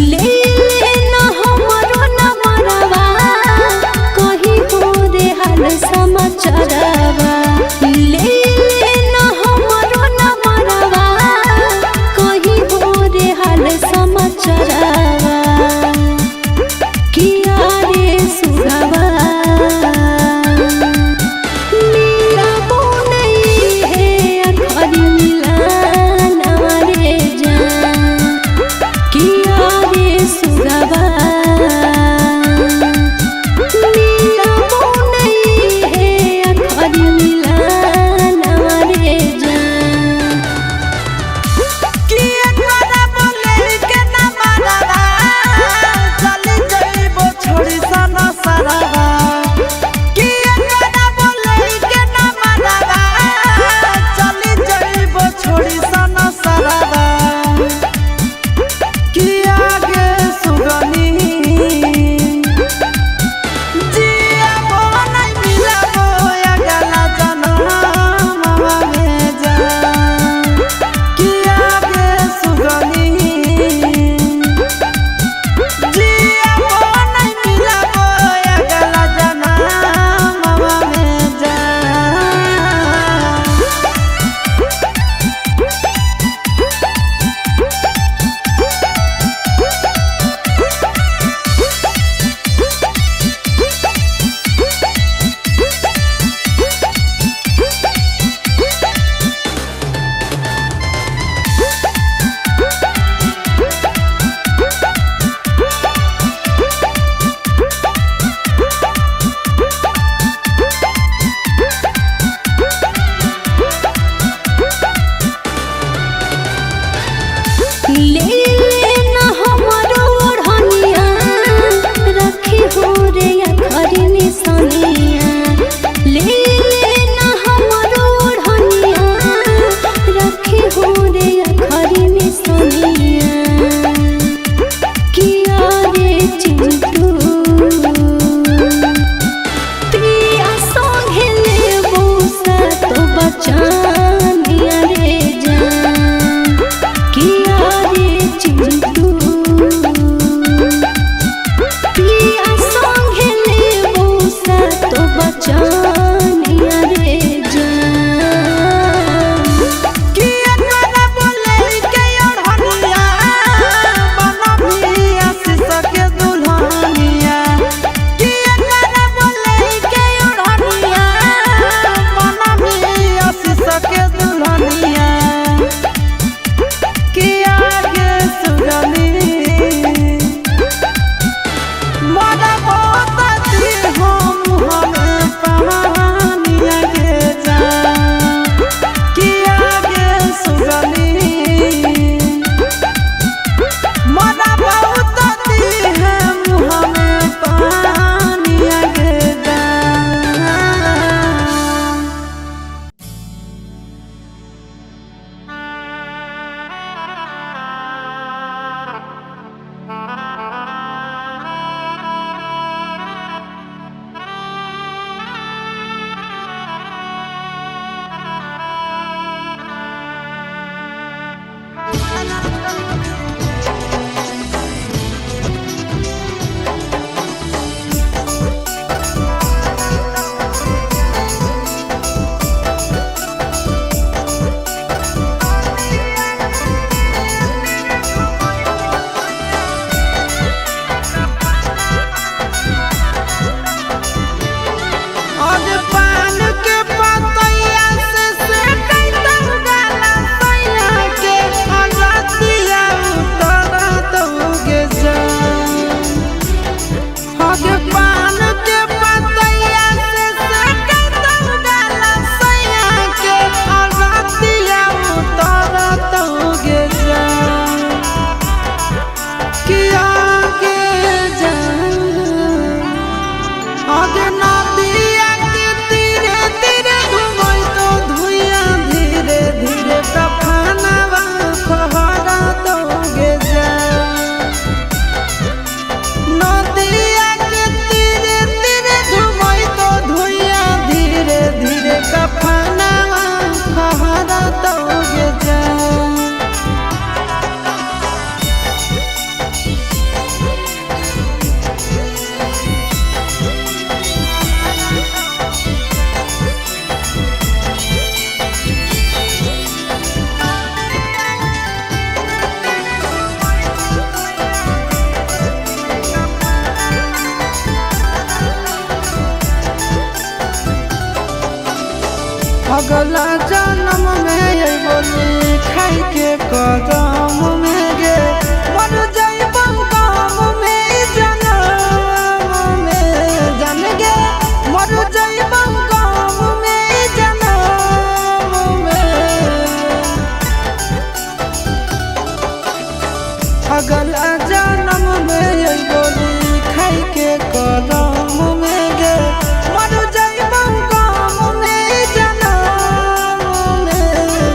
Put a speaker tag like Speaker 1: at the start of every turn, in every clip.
Speaker 1: ले लेना हमरो नंबरवा, कही हो रे हाल समाचारवा। ले लेना हमरो नंबरवा, कही हो रे हाल समाचारवा। किया रे सुगवा, मिलाबो नहीं है अखरी मिलाना रे जान। किया रे सुगवा, मिलाबो नहीं है अखरी मिलाना।
Speaker 2: अगला जन्म में अइबो लिखाई के कदम में गे, मर जाइबो गम में जनम में, जान गे मर जाइबो गम में जनम में। अगला जन्म में अइबो लिखाई के कदम में गे, मर जाइबो गम में जनम में,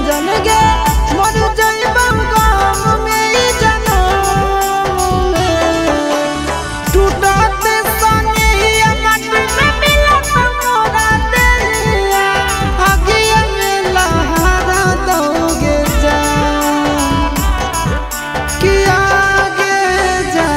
Speaker 2: जान गे मर जाइबो गम में जनम में। टूटत संगिया माटी में मिलत मोरा देहिया, अगिया में लहरा दोगे जान, कि आगे जा।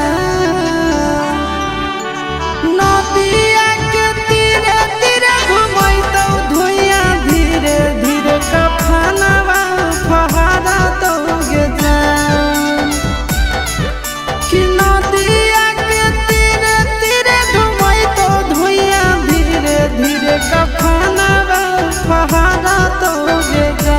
Speaker 2: नदिया के तीरे तीरे घुमैतौ धुइया, धीरे धीरे कफनवा फहरा दोगे जान, कि नदिया के तीरे तीरे घुमैतौ धुइया, धीरे धीरे कफनवा फहरा दोगे जान।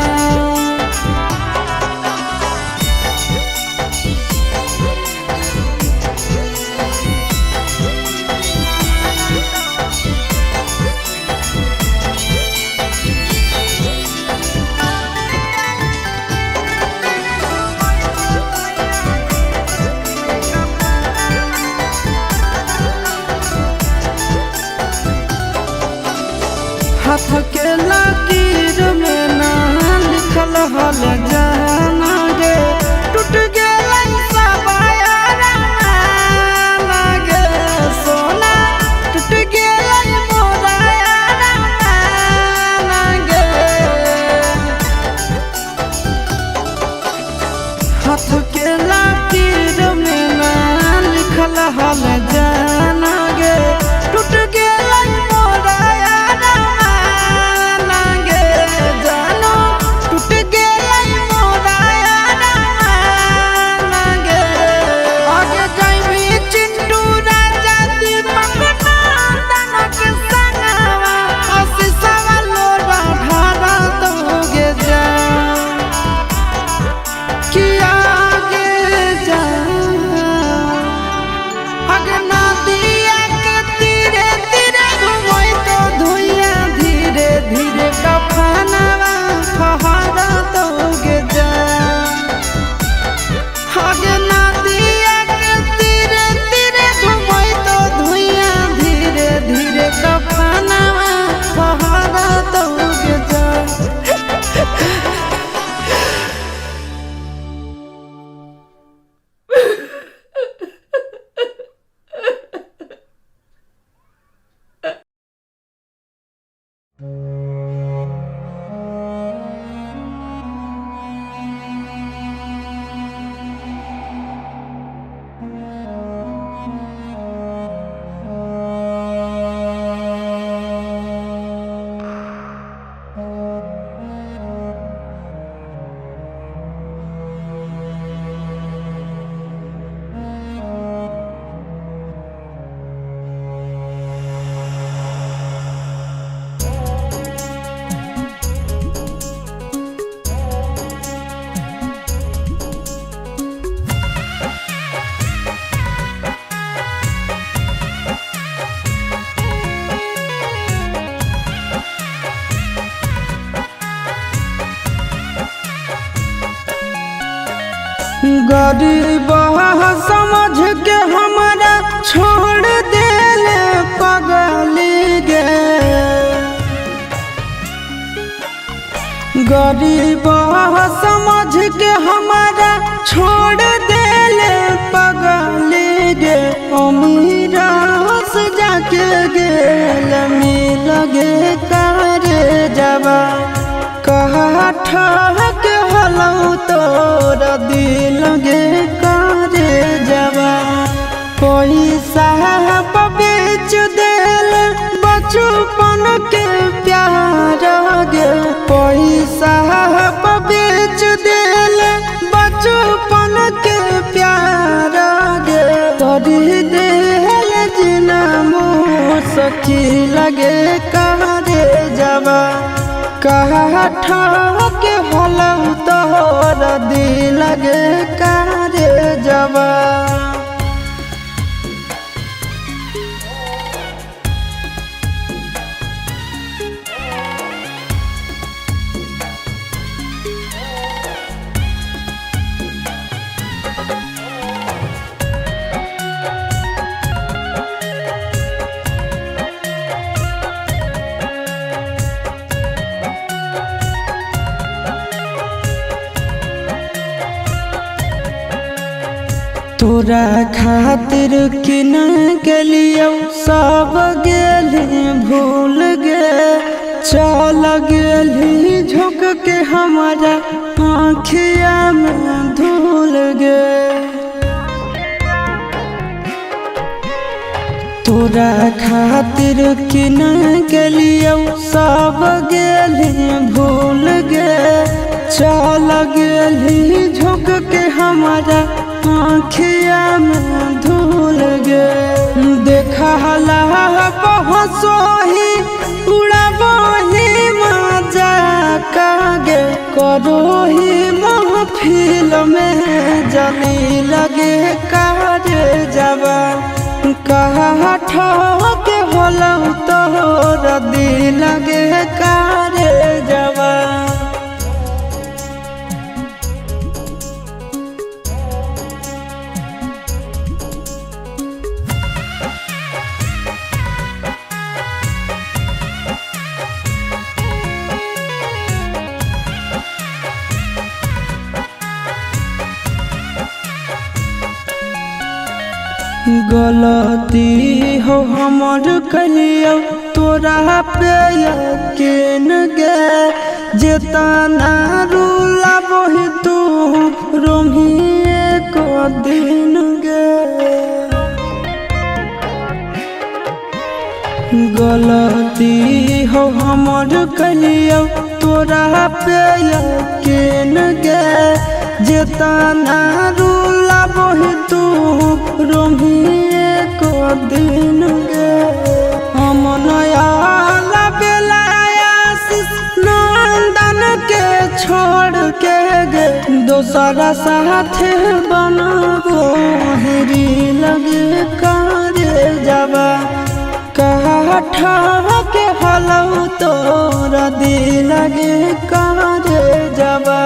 Speaker 2: हाथ के लकीर में ना लिखल हल जाना गे, टूट गेल सब याराना गे सोना, टूट गेल मोरा याराना गे। हाथ के लकीर में ना लिखल हल जाना गे, टूट गेल मोरा याराना गे जानो, टूट गेल मोरा याराना गे। आगे जाइबी चिंटू राजा दीपक नंदन के संगवा, आशीषवा लोरा ढारा दोगे जा, कि आगे जा। आगे नदिया के तीरे तीरे घुमैतो धुइया, धीरे धीरे कफनवा फहरा दोगे जा। आगे नदिया के तीरे तीरे घुमैतो धुइया, धीरे धीरे कफनवा फहरा दोगे जा। गरीब समझ के हमारा छोड़ देले पगली गे, गरीब समझ के हमारा छोड़ देले पगली गे, अमीरा से जाके गेल मिल गे करे जबा, कहा ठहक हलौ तोर दिल गे करे जबा, पैसा बेच देल बचपन के प्यार गे, पैसा बेच देल बचपन के प्यार गे, तोरी देल जिना सखी लगे करे जबा। काठा के हलौ तोहर दिल गे कारे जवा। तोरा खातिर किन गेलियौ सब गेली भूल गे, चल गेली झुक के हमारा आँखिया में धूल गे। तोरा खातिर किन गेलियौ सब गेली भूल गे, चल गेली झुक के हमारा आँखिया में धूल गे। देखला पहुँचोही उड़ाबही मजा कागे, करोही महफिल में जली लगे कारे जवा। काठा के होलौ तोहर दिल गे कारे जवा। गलती हो हमर कलियौ तोरा पे यकीन गे, जेतना रुलाबही तू रोमी एक दिन गे। गलती हो हमर कलियौ तोरा पे यकीन गे, जेतना रुलाबही तू रोमी एक दिन गे। हम नया बेला आशीष नंदन के छोड़ के गे, दोसरा साथे बनबो हेरी लगे कारे जवा। काठा के हलौ तोरा दिल गे कारे जवा।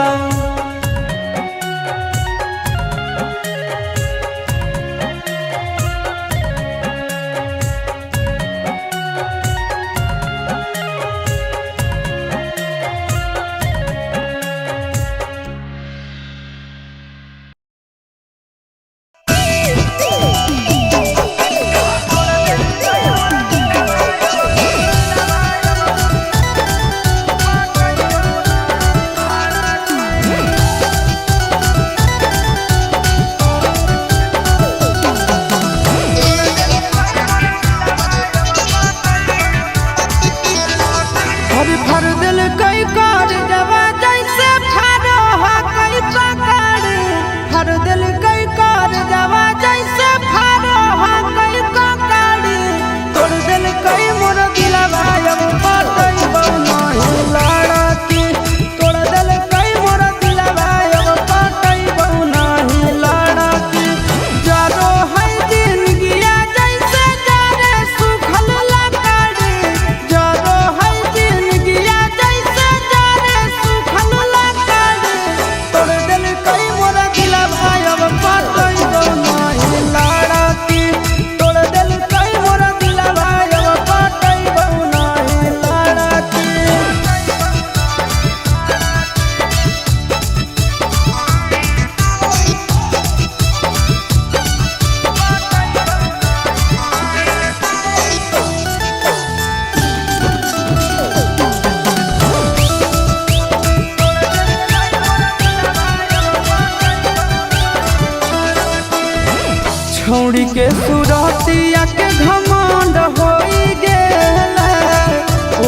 Speaker 2: छौड़ी के सुरतिया के घमंड होई गेल,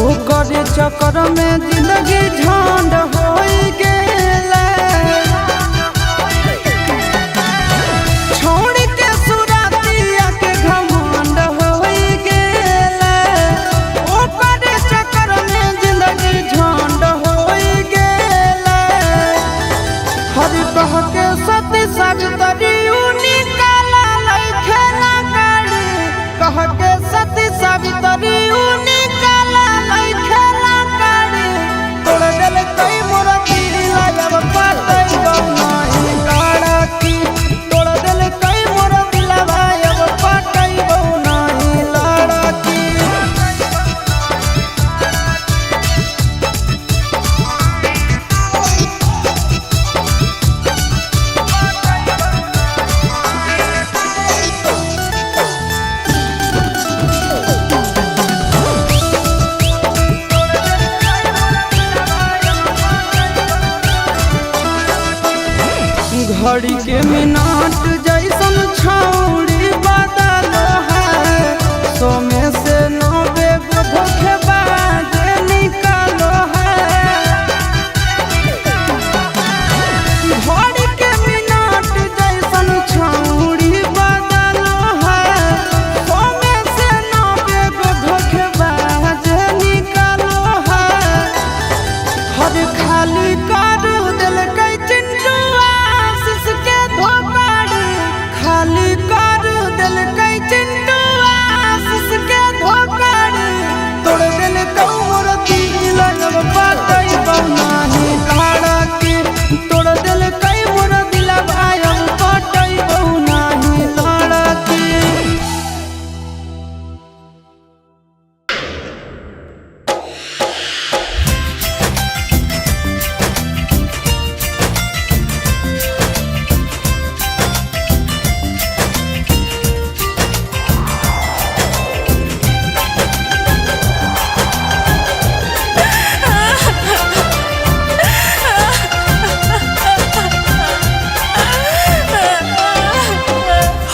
Speaker 2: ओकर चक्कर में जिंदगी झंड होई गेल। छौड़ी के सुरतिया के घमंड होई गेल, ओकर चक्कर में जिंदगी झंड घड़ी के मिनट जैसन छौड़ी बदलो है, 100 में से 90 गो धोखेबाज निकालो है। घड़ी के मिनट जैसन छौड़ी बदलो है, 100 में से 90 गो धोखेबाज निकालो है। हर खाली कर दिलकै चिंटू आशीष के धोखाड़ी, खाली कर दिलकै चिंटू आशीष के धोखाड़ी, तोड़ दिलकौ मोर दिल अब पटैबौ नाही लड़की, तोड़ दिलकै मोर दिल अब पटैबौ नाही लड़की।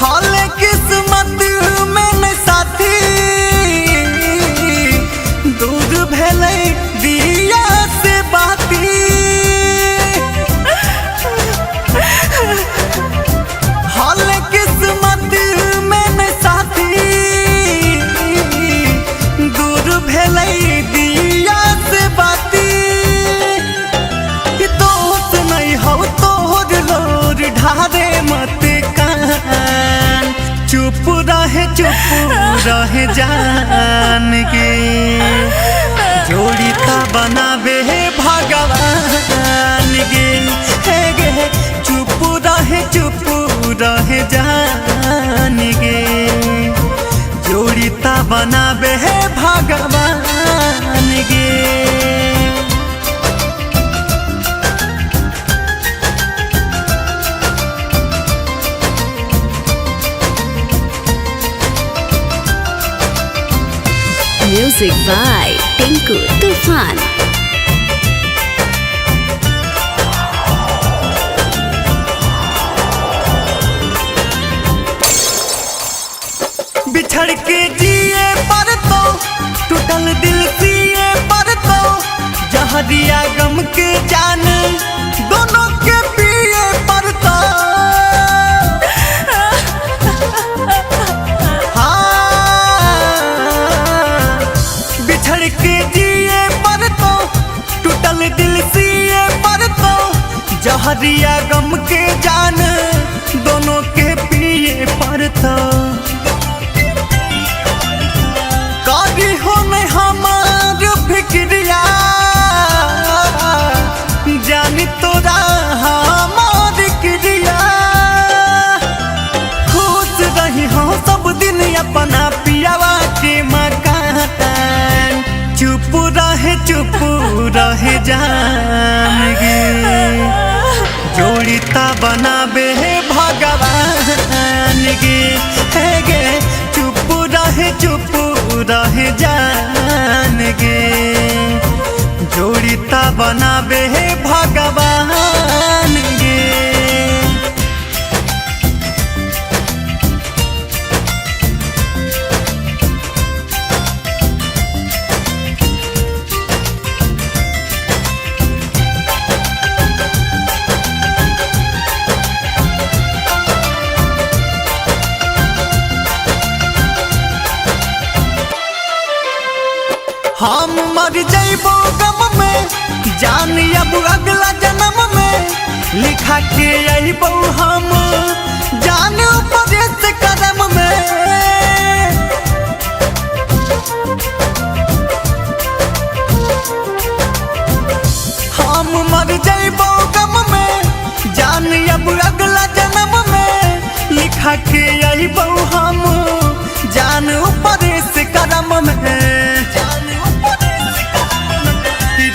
Speaker 3: हाल किस्मत में न साथी दूर भेलै दिया से बाती। हाल किस्मत में न साथी दूर भेलै दिया से बाती। दोस्त नहीं हौ तोहर लोर ढारे मत कान, चुप रहे जान के, जोड़िता बनावे हे भगवान गे, हे गे चुप रहे जान गे, जोड़िता बनावे हे भगवान गे।
Speaker 1: Music by Tinku Tufan.
Speaker 3: बिछड़ के जिए पर तो टूटल दिल सिए पर तो, जहरिया गम के जान दोनों के पिए पर तो। हाँ, बिछड़ के जिए पर तो टूटल दिल सिए पर तो, जहरिया गम के जान दोनों के पिए पर तो। कभी हो में हमार फिक्रिया जानी तोरा हमार क्रिया, खुश रही हो सब दिन अपना पियावा के मकान, चुप रहे जान गे, जोड़िता बनावे हे भगवान गे, हे गे चुप रहे जान गे, जोड़िता बनावे हे भगवान गे। हम मर जइबो गम में जान अब अगला जन्म में, लिखा के अइबो हम जान उपदेश करम में। हम मर जइबो गम में जान अब अगला जन्म में, लिखा के अइबो हम जान उपदेश करम में।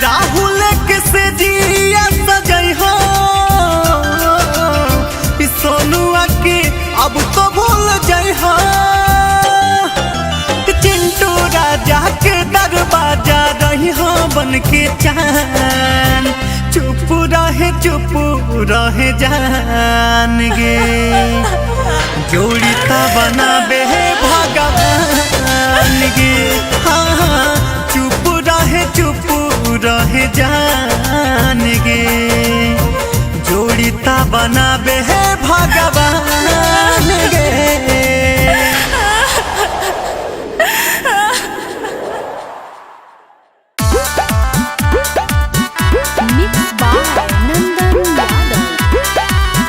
Speaker 3: राहुल के से जिया सजई हो, सोनुआ के अब तो भूल जाइ हो, चिंटू राजा के दरवाजा रही हो बन के चान, चुप रहे रहे चुप रहे जान गे, जोड़ी ता बनाबे है भगवान गे। हाँ हाँ चुप रहे जान गे, जोड़ी ता बनाबे है भगवान गे।
Speaker 1: Mixed by Nandan Yadav.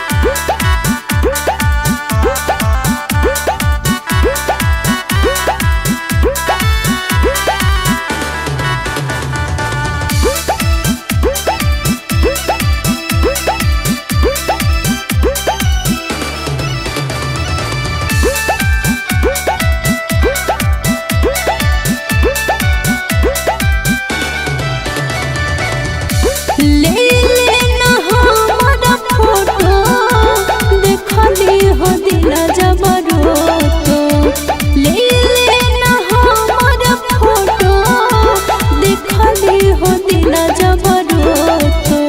Speaker 1: ले लेना हमारा फोटो, देखली हो दिल जबरो तो। ले लेना हमारा फोटो, देखली हो दिल जबरो तो।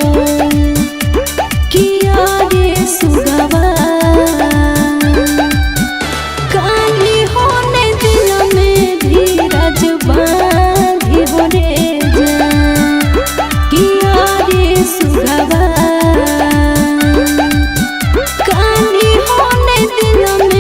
Speaker 1: किया रे सुगवा काली होने दिल में धीरज बांधी हो रे जा। किया रे सुगवा काली होने दिल में।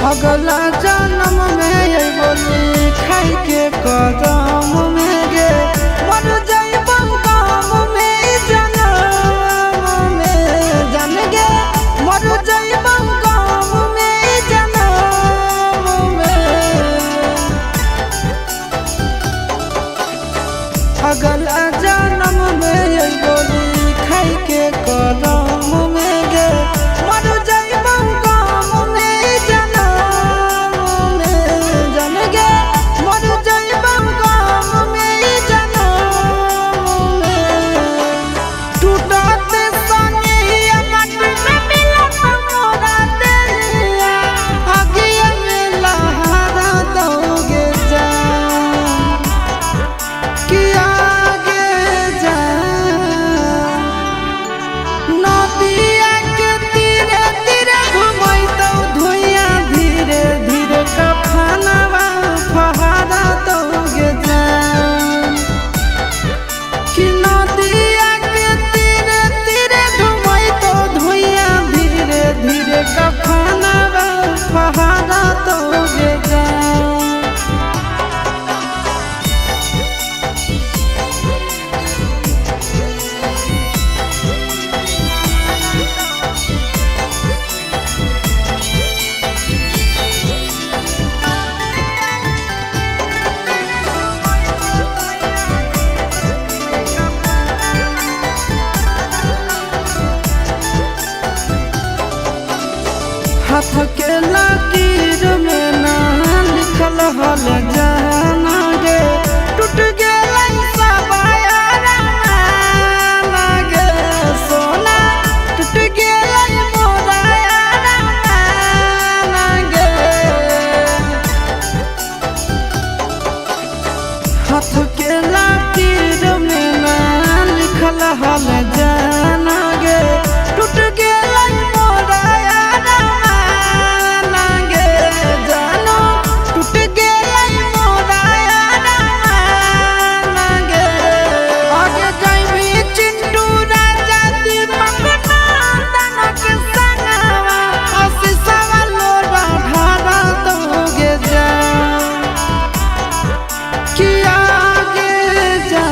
Speaker 2: अगला जन्म में अइबो लिखाई के कदम में गे, मर जाइबो गम में जनम में जान गे, मर जाइबो गम में जनम में। अगला जन्म में अइबो लिखाई के कदम में गे, मर जाइबो गम में जनम में जान गे, मर जाइबो गम में जनम में। टूटत संगिया माटी में मिलत मोरा देहिया, अगिया में लहरा दोगे जान कि आगे जा। नदिया के तीरे तीरे घुमैतौ धुइया धीरे धीरे कफनवा फहारा दोगे जान कि नदिया के तीरे तीरे घुमैतौ धुइया धीरे धीरे कफनवा फहारा दोगे जान। हाथ के लकीर में ना लिखल हल जाना गे, टूट गेलै सब याराना गे सोना, टूट गेलै मोरा याराना गे। हाथ के लकीर में ना लिखल हल जाना गे, टूट गेलै मोरा याराना गे जानो, टूट गेलै मोरा याराना गे। आगे जाइबी चिंटू राजा दीपक नंदन के संगवा, आशीषवा लोरा ढारा दोगे जा कि आगे जा।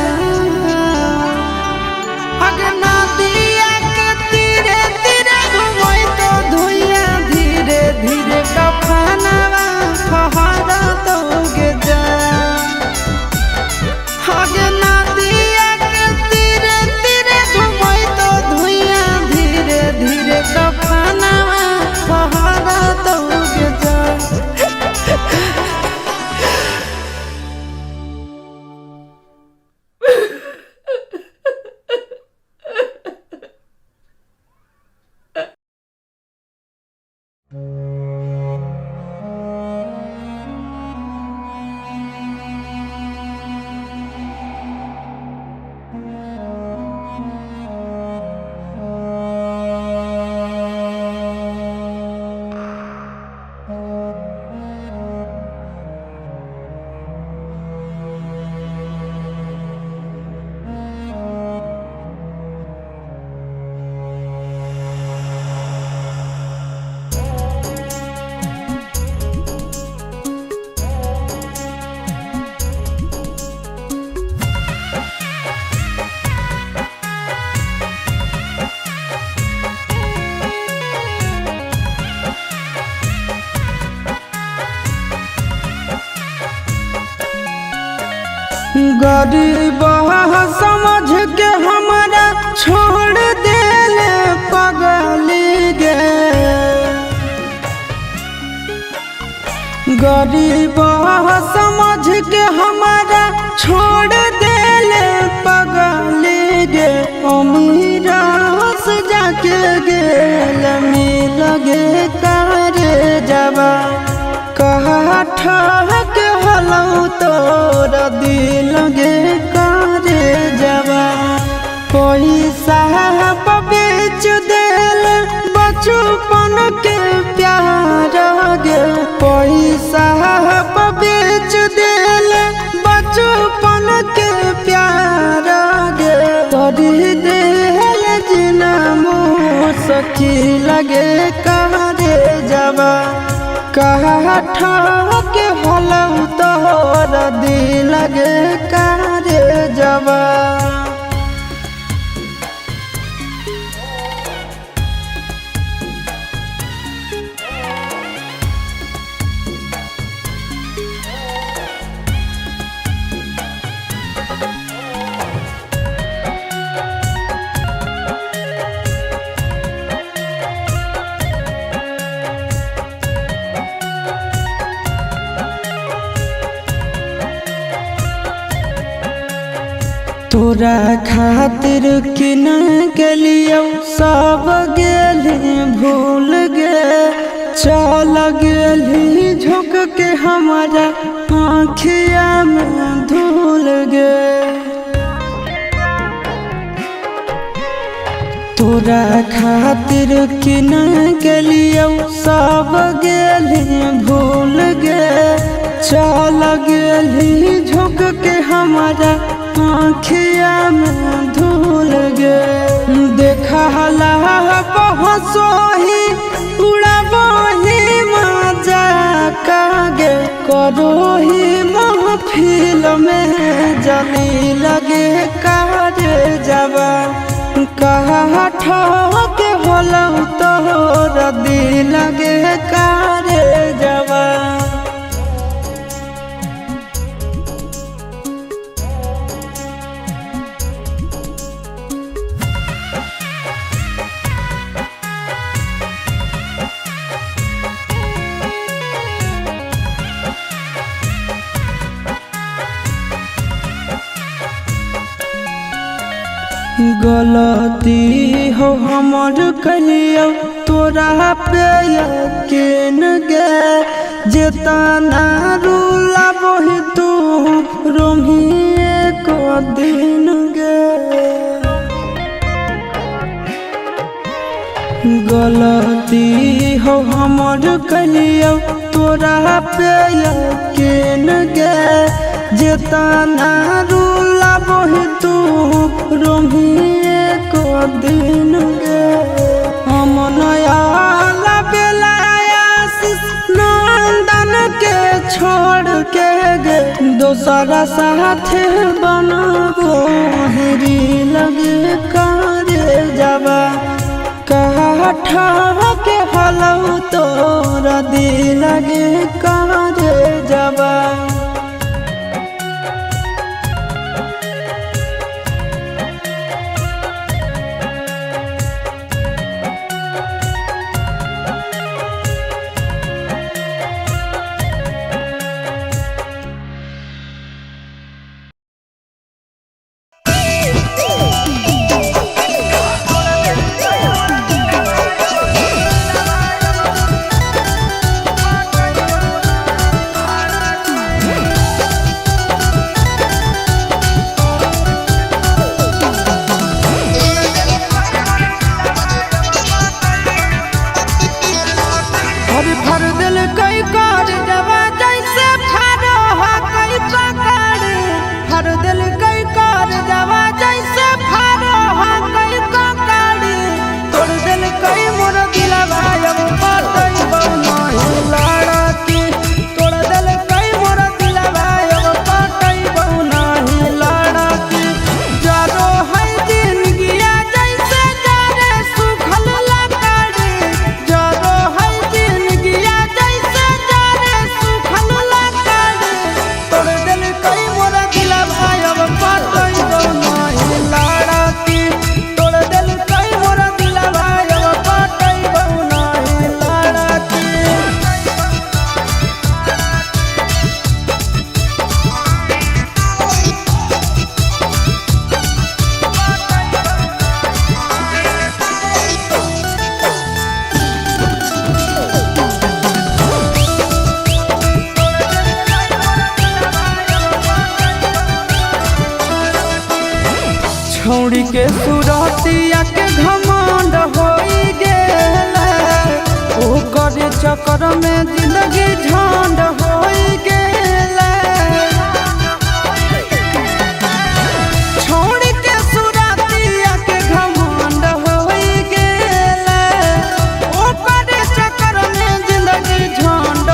Speaker 2: आगे नदिया के तीरे तीरे घुमैतो धुइया धीरे धीरे कफनवा फहारा दोगे जा। आगे नदिया के तीरे तीरे घुमैतो धुइया धीरे धीरे कफनवा फहारा दोगे जा। गरीब समझ के हमारा छोड़ देले पगली गे, गरीब समझ के हमारा छोड़ देले पगली गे, अमीरा से जाके गेल मिल गे करे जबा, कहा ठहक हलौ तोर दिल गे करे जबा, पैसा बेच देल बचपन के प्यार गे, पैसा बेच देल बचपन के प्यार गे, तोरी देल जिना सखी लगे करे जबा। कहा के हलौ तोहर दिल गे कारे जवा। तोरा खातिर किन गेलियौ सब गेली भूल गे, चल गेली झुक के हमारा आँखिया में धूल गे। तोरा खातिर किन गेलियौ सब गेली भूल गे, चल गेली झुक के हमारा आँखिया में धूल गे। देखला बहसोही उड़ाबही मजा कागे, करोही महफिल में जली लगे कारे जवा। कहा ठोके होलौ तोहर दिल गे कारे जवा। गलती हो हमर कलियौ तोरा पे यकीन गे, जेतना रुलाबही तू रोमी एक दिन गे। गलती हो हमर कलियौ तोरा पे यकीन गे, जेतना रुलाबही तू रोमी एक दिन गे। हम नया नंदन के छोड़ के गे, दोसरा साथे बनबो हेरी लगे कारे जवा। कहा के हलौ तोरा दिल गे कारे जवा। छौड़ी के सुरतिया के घमंड होई गेल, ओकर चक्कर में जिंदगी झंड होई गेल। छौड़ी के सुरतिया के घमंड होई गेल, ओकर चक्कर में जिंदगी झंड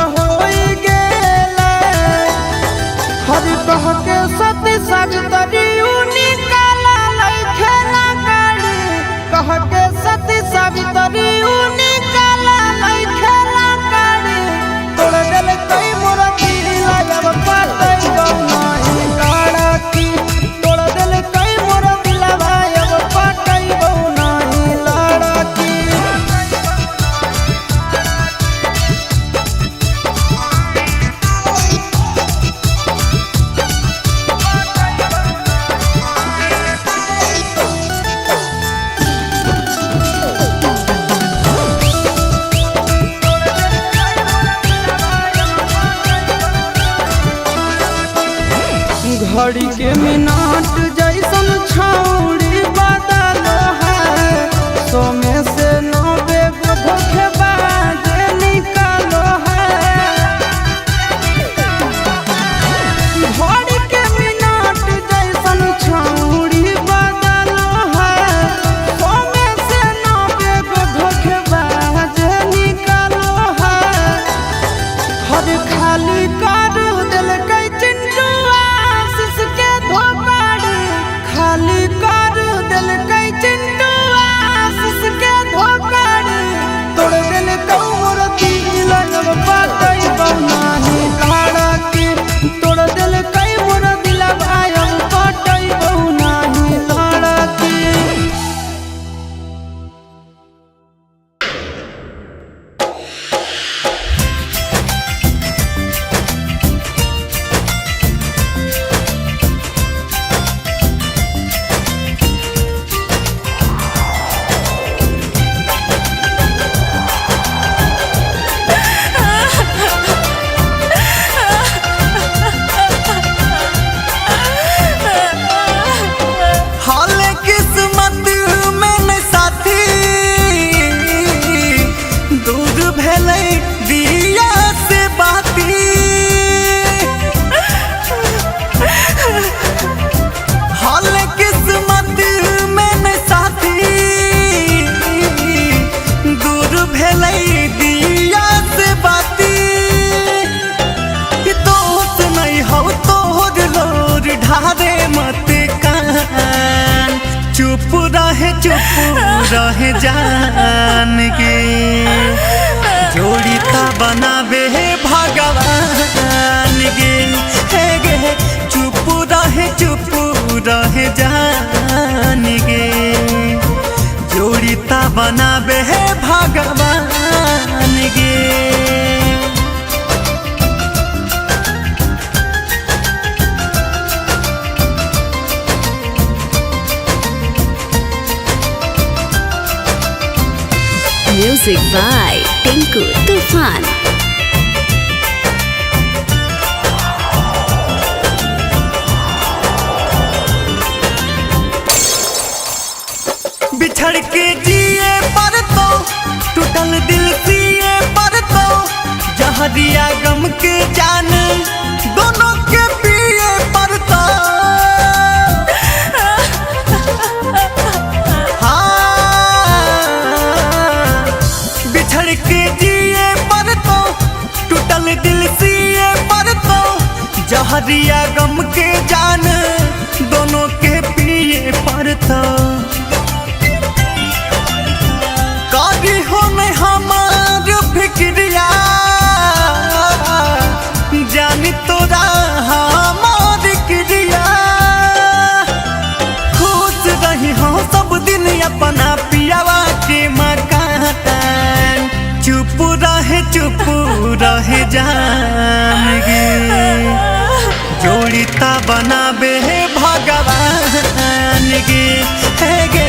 Speaker 2: घड़ी के मिनट जैसन छौड़ी बदलो है, 100 में से 90 गो धोखेबाज निकालो है। घड़ी के मिनट जैसन छौड़ी बदलो है, 100 में से 90 गो धोखेबाज निकालो है। हर खाली कर दिलकै चिंटू आशीष के धोखाड़ी, खाली कर दिलकै चिंटू आशीष के धोखाड़ी, तोड़ दिलकौ मोर दिल अब पाटै बौनाही लड़की, तोड़ दिलकै मोर दिल अब पाटै बौनाही लड़की।
Speaker 3: हाल किस्मत में न साथी दूर भेलै दिया से बाती। हाल किस्मत में न साथी दूर भेलै दिया से बाती। दोस्त नहीं हो तोहर लोर ढारे मत कान, चुप रहे जान के, जोड़ी ता बनावे हे भगवान गे, हे गे चुप रहे जान गे, जोड़ी ता बनावे हे भगवान गे।
Speaker 1: Music by Tinku Tufan.
Speaker 3: बिछड़ के जिए पर तो टूटल दिल सिए पर तो, जहरिया गम के जान दोनों के पिए पर तो। हाँ, बिछड़ के जिए पर तो टूटल दिल सिए पर तो, जहरिया गम के जान दोनों के पिए पर तो। कभी हो नहीं हमार फिक्रिया, जानी तोरा हमार क्रिया, खुश रही हो सब दिन अपना पियावा के मकान, चुप रहे जान गे, जोड़ीता बनावे हे भगवान गे, हे गे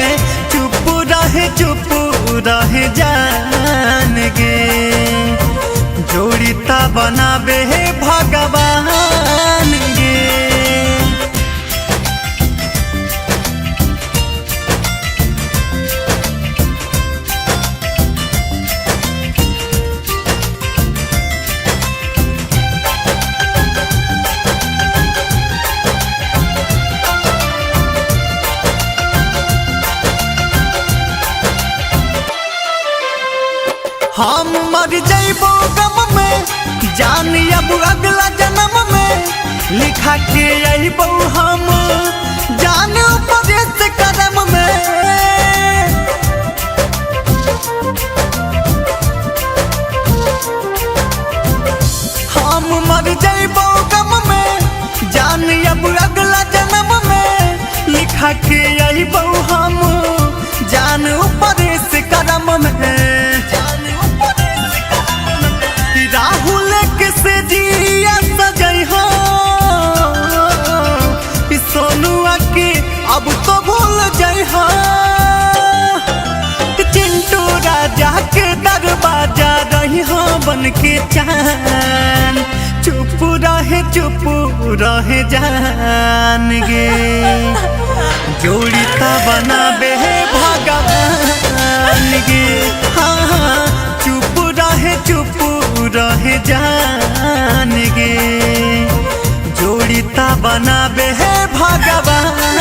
Speaker 3: चुप रहे जान गे, जोड़ीता बनावे हे भगवान गे। हम मर जइबो गम में जान अब अगला जन्म में, लिखा के अइबो हम जान परदेस करम में। हम मर जइबो गम में जान अब अगला जन्म में, लिखा के अइबो हम जान परदेस करम में। राहुल के से जिया सजई हो, सोनुआ के अब तो भूल जाइ हो, चिंटू राजा के दरवाजा रही हो बन के चान, चुप रहे चुप रहे जान गे। जोड़ी ता बनाबे हे भगवान गे, हाँ हाँ चुप रहे जान गे। जोड़ी ता बनाबे हे भगवान।